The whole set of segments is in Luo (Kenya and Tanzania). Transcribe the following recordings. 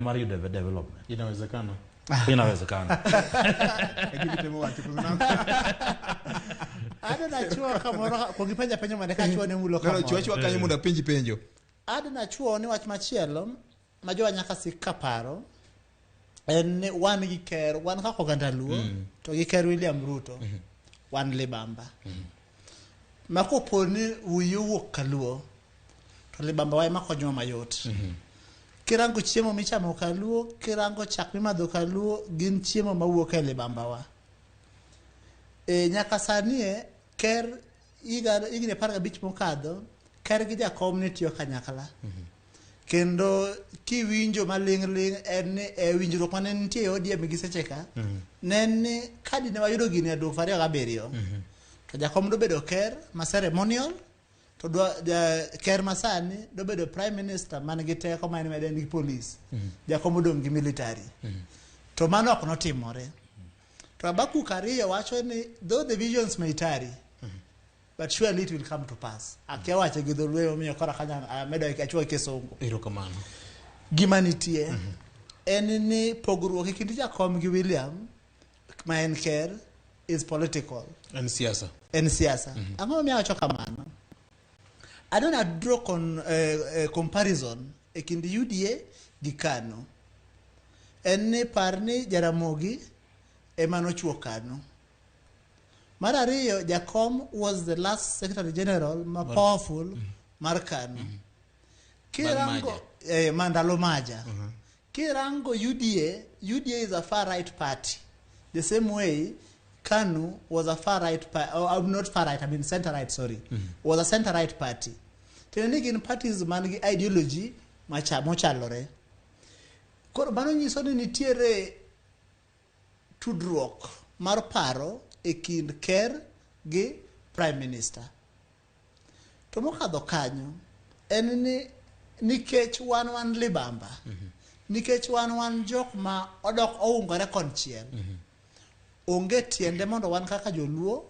Mar yudo development. Inawezekana. Inawezekana. E gima itemo wacho koso nang'o? Ado nachuo kamoro kuong ipenja penjo mondo eka achuo ne mulo No, no, chua kamoro. chua kanyo mondo apenji penjo. Ado nachuo ni wach machielo ma jowa nyaka sik ka paro en ni wan gi ker wan kaka oganda luo to gi ker William Ruto wan libamba. Ma kopo ni wiyi owuok kaluo to libamba wa ema konyowa mayot. Kirango chiemo michamo kaluo, kirango chak mimadho kaluo, gin chiemo mawuok e libambawa. E, nyaka sani e, ker higa higni 15 mokadho, ker gi jakom ne tiyo kanyakla. Kendo kiwinjo maling' ling' en ni e winjruok mane nitie e ODM gi seche ka, ne en ni ka dine wayudo gini e 2007, to jakom dobedo ker ma ceremonial, to dwa, ja, ker masani dobedo prime minister man gi teko ma en en gi police. Jakom odong' gi military. To mano ok notimore. To Habakkuk 2 wacho ni though the visions may tarry, but surely it will come to pass. Akia wache gi dholuo omiyo koro akanya amedo achuo kisungu. Erokamano. Gima nitie en ni pogruok e kind jakom gi William ma en ker is political. En siasa. En siasa. Ang'o momiyo awacho kamano? I don't draw comparison e kind UDA gi KANU. En ni par ni Jaramogi ema nochuo KANU. Mar ariyo, Jakom was the last secretary general ma powerful mar KANU. Kirango mandalo Maja. Kirango UDA, UDA is a far right party. The same way KANU was a far right party, oh, not far right, I mean center right, sorry. Was a center right party. Tiende ni gin parties man gi ideology mochalore. Koro mano nyiso ni nitiere tudruok mar paro e kind ker gi prime minister. To mokadho kanyo en ni nikech wan wan libamba, nikech wan wan jok ma odok oungore konchiel, onge tiende mondo wan kaka joluo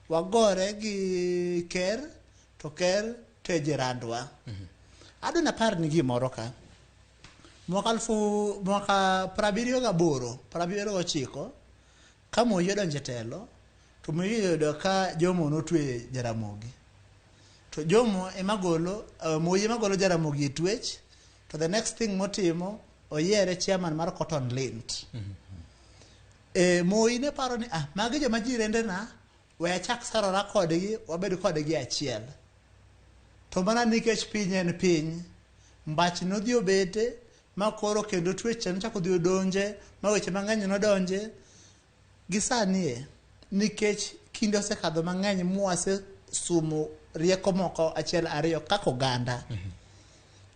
wagore gi ker to ker to e jirandwa. Adwa napar ni gimoro ka. Mwaka 78, 79, ka Moi odonjo e telo, to Moi oyudo ka Jomo notwe Jaramogi. To Jomo ema golo, Moi ema golo Jaramogi e twech, to the next thing motimo, oyiere chairman mar Cotton Lint. Moi ne paro ni, magi joma jirendena, we achak sarora kodgi, wabed kodgi achiel. To mana nikech piny en piny, mbach nodhi obete, ma koro kendo twech cha nochako odhi odonje, ma weche mang'eny nodonje. Gi sani e, nikech kinde osekadho mang'eny mwasesumo rieko moko achiel ariyo kaka oganda.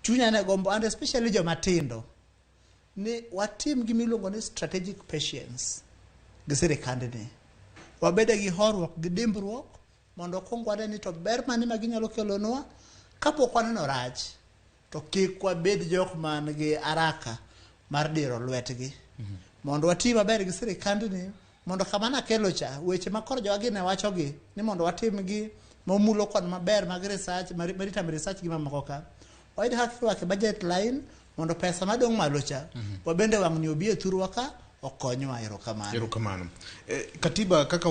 Chunya ne gombo, and especially joma tindo, ni watim gima iluongo ni strategic patience gi sirikandni. Wabede gi horuok gi dimbruok mondo okuong wane ni to ber mane ma ginyalo kelonwa kapok waneno rach to kik wabed jok man gi araka mar diro lwetgi. Mondo wati maber gi sirikandni mondo kama nakelo cha weche ma koro jowa gi ne wachogi ni mondo watim gi momulo kwan maber mag research, maritime research gi mamoko ka. Wayud kaka irwako e budget line mondo pesa madong' malo cha wabende wang'ni obi e thurwa ka okonywa. Erokamano. Erokamano. Katiba kaka